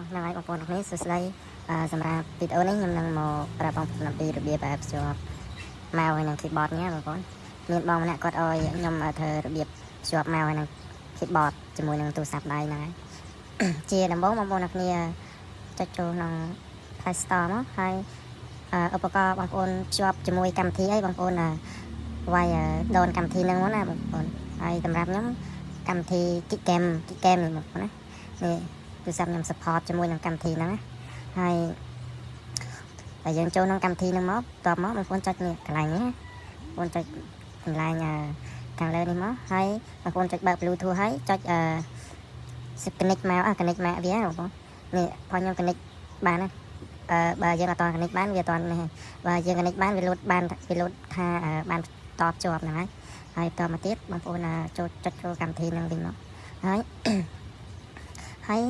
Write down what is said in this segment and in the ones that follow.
ហ្នឹងហើយបងប្អូនទាំងគ្នាសួស្តីសម្រាប់វីដេអូនេះខ្ញុំនឹងមកប្រាប់បងប្អូនអំពីរបៀបភ្ជាប់ mouse ហើយនិង keyboard នេះបងប្អូនមានបងម្នាក់គាត់ឲ្យខ្ញុំធ្វើរបៀបភ្ជាប់ mouse ហើយនិង keyboard ជាមួយនឹងទូរស័ព្ទដៃហ្នឹងហើយ ជាដំបូងបងប្អូនទាំងគ្នាចុចចូលក្នុង Play Store មកហើយឧបករណ៍បងប្អូនភ្ជាប់ជាមួយកម្មវិធីអីបងប្អូនវាយដូនកម្មវិធីហ្នឹងមកណាបងប្អូនហើយសម្រាប់ខ្ញុំកម្មវិធី Kick Game Kick Game នេះបងប្អូនណានេះទូរស័ព្ទខ្ញុំ support ជាមួយនឹងកម្មវិធីហ្នឹងណាហើយតែយើងចូលក្នុងកម្មវិធីហ្នឹងមកតបមកបងប្អូនចុចនេះកន្លែងនេះណាបងប្អូនចុចកន្លែងខាងលើនេះមកហើយបងប្អូនចុចបើក Bluetooth ហើយចុចអឺ connect មកអា connect មកវាបងប្អូននេះផងខ្ញុំ connect បានណាបើយើងអត់ត connect បានវាអត់តនេះបើយើង connect បានវាលោតបានវាលោតថាបានតបជាប់ហ្នឹងហើយហើយតមកទៀតបងប្អូនចូលចុចចូលកម្មវិធីហ្នឹងវិញមកហើយ ហើយ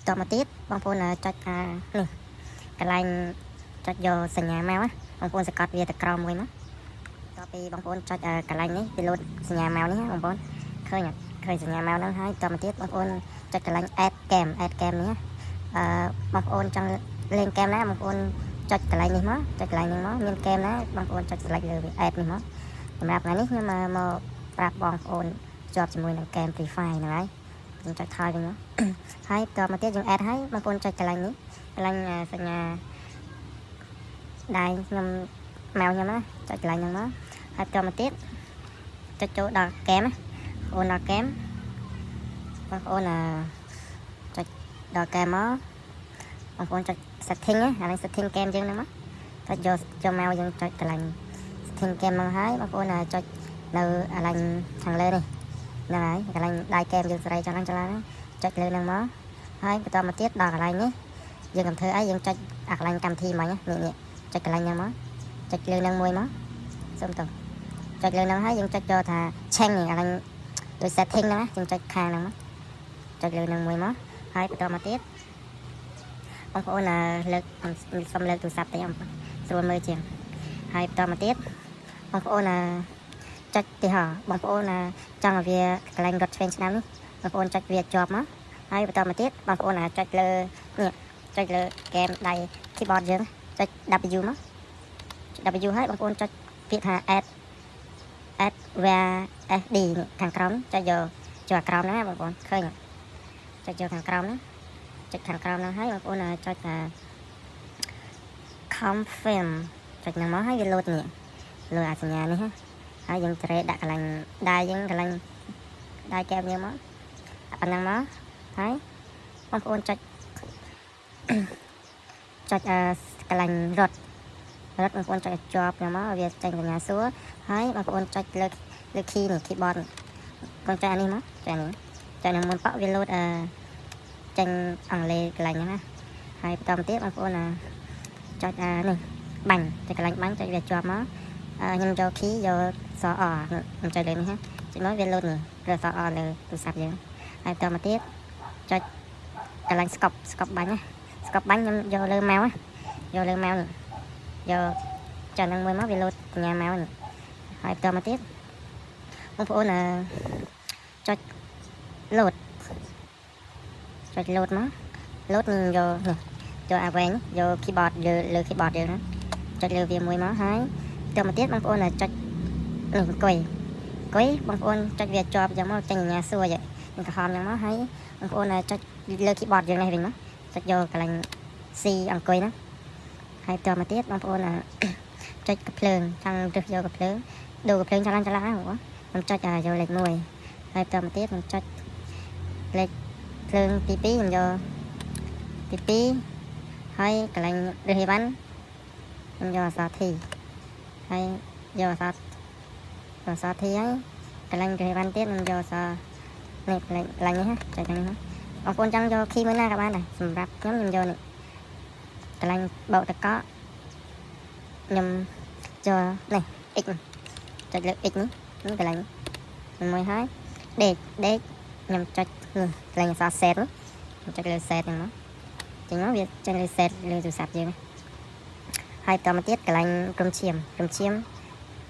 តមកទៀតបងប្អូនចុចអានេះកន្លែងចុចយកសញ្ញាមកណាបងប្អូនសង្កត់វាទៅក្រោមមួយមកតទៅពីបងប្អូនចុចកន្លែងនេះវាលោតសញ្ញាមកនេះណាបងប្អូនឃើញអត់ឃើញសញ្ញាមកហ្នឹងហើយតមកទៀតបងប្អូនចុចកន្លែង add game add game នេះណាបងប្អូនចង់លេង game ណាបងប្អូនចុចកន្លែងនេះមកចុចកន្លែងនេះមកមាន game ណាបងប្អូនចុច select លើវា add នេះមកសម្រាប់ថ្ងៃនេះខ្ញុំមកប្រាប់បងប្អូនជាប់ជាមួយនឹង game Free Fire ហ្នឹងហើយយើងចុចថយវិញមក ហើយតមកទៀតយើង add ហើយបងប្អូនចុចកន្លែងនេះកន្លែងសញ្ញាដៃខ្ញុំមកខ្ញុំណាចុចកន្លែងហ្នឹងមកហើយតមកទៀតចុចចូលដល់ហ្គេមណាបងប្អូនដល់ហ្គេមបងប្អូនចុចដល់ហ្គេមមកបងប្អូនចុច setting ណាអានេះ setting game យើងហ្នឹងមកចុចយកចូលមកយើងចុចកន្លែង setting game មកហើយបងប្អូនចុចនៅកន្លែងខាងលើនេះហ្នឹងហើយកន្លែងដៃហ្គេមយើងសេរីចង់ហ្នឹងចង់ឡើងចុចលើហ្នឹងមកហើយបន្តមកទៀតដល់កន្លែងនេះយើងកុំធ្វើអីយើងចុចអាកន្លែងកម្មវិធីមិញនេះនេះចុចកន្លែងហ្នឹងមកចុចលើហ្នឹងមួយមកសុំតោះចុចលើហ្នឹងហើយយើងចុចចូលថា change នេះកន្លែងដូច setting ហ្នឹងណាយើងចុចខាងហ្នឹងមកចុចលើហ្នឹងមួយមកហើយបន្តមកទៀតបងប្អូនលើកសុំលើកទូរស័ព្ទតិចបងប្អូនស្រួលមើលជាងហើយបន្តមកទៀតបងប្អូនចុចទីហោបងប្អូនចង់ឲ្យវាកន្លែងរត់ឆ្វេងស្ដាំនេះបងប្អូនចុចវាជាប់មកហើយបន្តមកទៀតបងប្អូនចុចលើនេះចុចលើហ្គេមដៃ keyboard យើងចុច W មកចុច W ហើយបងប្អូនចុចពាក្យថា add add WASD នេះខាងក្រោមចុចយកចូលអាក្រោមហ្នឹងណាបងប្អូនឃើញចុចយកខាងក្រោមហ្នឹងចុចខាងក្រោមហ្នឹងហើយបងប្អូនចុចថា confirm ចុចហ្នឹងមកហើយវាលោតនេះលោតអាសញ្ញានេះណាហើយយើងត្រេដាក់កន្លែងដៃយើងកន្លែងដៃកែវយើងមកប៉ុណ្ណឹងមកហើយបងប្អូនចុច ចុចអឺកន្លែងរត់រត់បងប្អូនចុចឲ្យជាប់ហ្នឹងមកវាចេញសញ្ញាសួរហើយបងប្អូនចុចលើលើ key នេះ keyboard នេះបងចុចអានេះមកចុចអានេះចុចនឹងមុនប៉ក់វាលោតចេញអង់គ្លេសកន្លែងហ្នឹងណាហើយបន្តមកទៀតបងប្អូនអាចុចអានេះបាញ់ចុចកន្លែងបាញ់ចុចវាជាប់មកខ្ញុំយក key យកសអខ្ញុំចុចលើនេះណាចុចមកវាលោតនេះលើសអលើទូរស័ព្ទយើងហើយបន្តមកទៀតចុចកន្លែង scope scope បាញ់ណា scope បាញ់ខ្ញុំយកលើ mouse ណាយកលើ mouse នេះយកចានឹងមួយមកវាលោតសញ្ញា mouse នេះហើយបន្តមកទៀតបងប្អូនអឺចុចលោតចុចលោតមកលោតនឹងយកនេះយកអាវែងយក keyboard លើលើ keyboard យើងណាចុចលើវាមួយមកហើយបន្តមកទៀតបងប្អូនចុចនេះអង្គុយអង្គុយបងប្អូនចុចវាជាប់ចឹងមកចេញសញ្ញាសួរនឹងក្រហមចឹងមកហើយបងប្អូនចុចលើ keyboard យើងនេះវិញមកចុចយកកន្លែង C អង្គុយហ្នឹងហើយបន្តមកទៀតបងប្អូនចុចកាភ្លើងចង់រើសយកកាភ្លើងដូរកាភ្លើងចលនាចលនាបងប្អូនខ្ញុំចុចយកលេខ1ហើយបន្តមកទៀតខ្ញុំចុចលេខភ្លើងទី2ខ្ញុំយកទី2ហើយកន្លែងរើសអីវ៉ាន់ខ្ញុំយកអក្សរ T ហើយយកអក្សរ T ហើយកន្លែងរើសអីវ៉ាន់ទៀតខ្ញុំយកអក្សរនេះកន្លែងកន្លែងនេះចុចនេះបងប្អូនចង់យក key មួយណាក៏បានដែរសម្រាប់ខ្ញុំខ្ញុំយកនេះកន្លែងបោកតកខ្ញុំចូលនេះ X ចុចលើ X នេះនេះកន្លែងមួយហើយដេកដេកខ្ញុំចុចនេះកន្លែងអក្សរ set នេះខ្ញុំចុចលើ set ហ្នឹងមកចេញមកវាចេញលើ set លើទូរស័ព្ទយើងហើយបន្តមកទៀតកន្លែងរំឈាមរំឈាម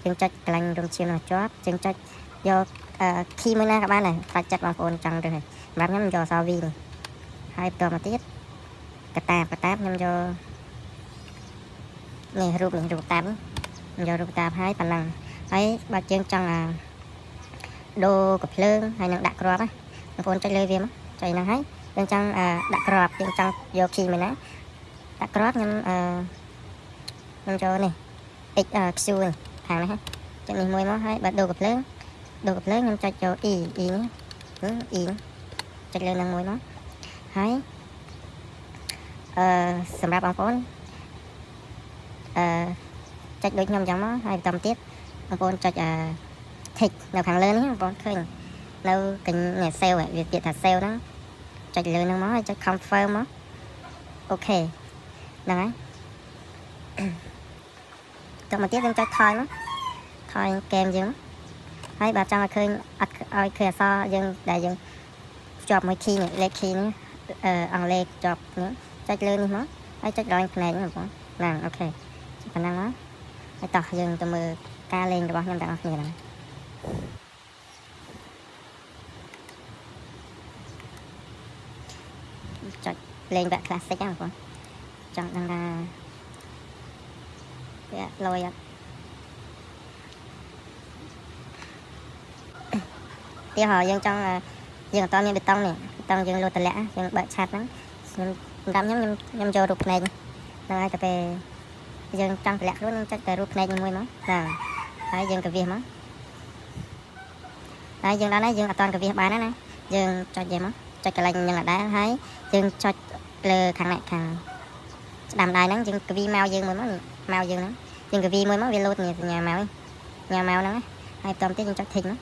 យើងចុចកន្លែងរំឈាមនោះជាប់យើងចុចយក key មួយណាក៏បានដែរបាច់ចិត្តបងប្អូនចង់រើសសម្រាប់ខ្ញុំយកអក្សរ V នេះ ហើយបន្តមកទៀតកតាបកតាបខ្ញុំយកនេះរូបនេះរូបតាបនេះខ្ញុំយករូបតាបហើយប៉ុណ្ណឹងហើយបើយើងចង់អាដូរកភ្លើងហើយនឹងដាក់គ្រាប់ណាបងប្អូនចុចលើវាមកចុចហ្នឹងហើយយើងចង់ដាក់គ្រាប់យើងចង់យក key មួយណាដាក់គ្រាប់ខ្ញុំអឺខ្ញុំចូលនេះ X Q នេះខាងនេះចុចនេះមួយមកហើយបើដូរកភ្លើងដូរកភ្លើងខ្ញុំចុចចូល E E នេះ E ចុចលើនឹងមួយមកហើយអឺសម្រាប់បងប្អូនអឺចុចដូចខ្ញុំអញ្ចឹងមកហើយបន្តទៀតបងប្អូនចុចអឺ tick នៅខាងលើនេះបងប្អូនឃើញនៅកញ្ញ save វាពាក្យថា save ហ្នឹងចុចលើហ្នឹងមកហើយចុច confirm មក OK ហ្នឹងហើយតមកទៀតយើងចុចថយមកថយហ្គេមយើងហើយបើចង់ឲ្យឃើញអត់ឲ្យឃើញអក្សរយើងដែលយើងភ្ជាប់មួយ key នេះលេខ key នេះអឺអង់គ្លេសភ្ជាប់នេះចុចលើនេះមកហើយចុចដល់ភ្នែកហ្នឹងបងហ្នឹង OK ប៉ុណ្ណឹងមកហើយតោះយើងទៅមើលការលេងរបស់ខ្ញុំទាំងអស់គ្នាហ្នឹងចុចលេងបែប classic ហ្នឹងបងចង់ដឹងថាវាលយអត់ទីហោយើងចង់យើងអត់មានបេតុងនេះបេតុងយើងលោតតម្លាក់យើងបើកឆាត់ហ្នឹងខ្ញុំសម្រាប់ខ្ញុំខ្ញុំខ្ញុំយករូបភ្នែកហ្នឹងហើយតែពេលយើងចង់តម្លាក់ខ្លួនយើងចុចតែរូបភ្នែកមួយមកហ្នឹងហើយយើងកវិសមកហើយយើងដល់ហើយយើងអត់តន់កវិសបានណាយើងចុចយមកចុចកន្លែងនឹងអត់ដែរហើយយើងចុចលើខាងនេះខាងស្ដាំដៃហ្នឹងយើងកវីមកយើងមួយមកមកយើងហ្នឹងយើងកវីមួយមកវាលោតនេះសញ្ញាមកញ៉ាំមកហ្នឹងហើយបន្តទៀតយើងចុច tick មក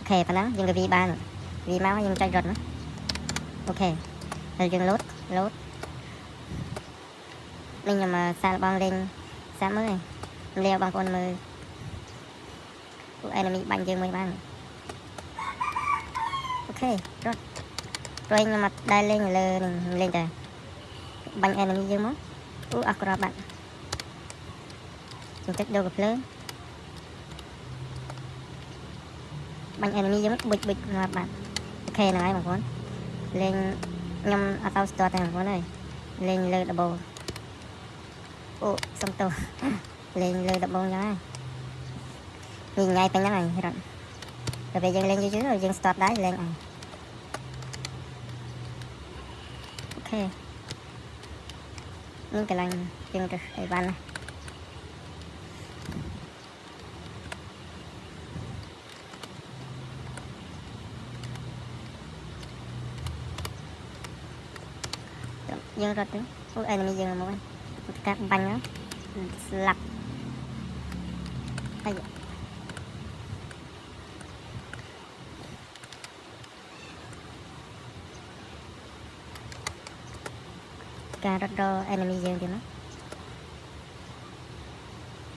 OK ប៉ុណ្ណឹងយើងកវីបានវីមកយើងចុចរត់មក OK ហើយយើងលោតលោតនេះខ្ញុំសាកល្បងលេងសាកមើលលាបងប្អូនមើលពួក enemy បាញ់យើងមួយបាន OK រត់ព្រោះខ្ញុំអត់ដែលលេងលើនេះលេងតែបាញ់ enemy យើងមកអូអស់គ្រាប់បាត់ខ្ញុំចុចដូរកភ្លើងបាញ់ enemy យើងប៊ុចប៊ុចងាប់បាត់ OK ហ្នឹងហើយបងប្អូនលេងខ្ញុំអត់ទៅស្ទាត់ទេបងប្អូនអើយលេងលើដបូអូសុំទោសលេងលើដបងចឹងហើយញញ៉ៃពេញហ្នឹងហើយរត់ដល់ពេលយើងលេងយូរៗយើងស្ទាត់ដែរលេងអី OK នេះកន្លែងយើងរើសអីវ៉ាន់ណាយើងរត់ទៅអូ enemy យើងមកហើយកាត់បាញ់ស្លាប់ហើយការរត់រក enemy យើងទៀតណា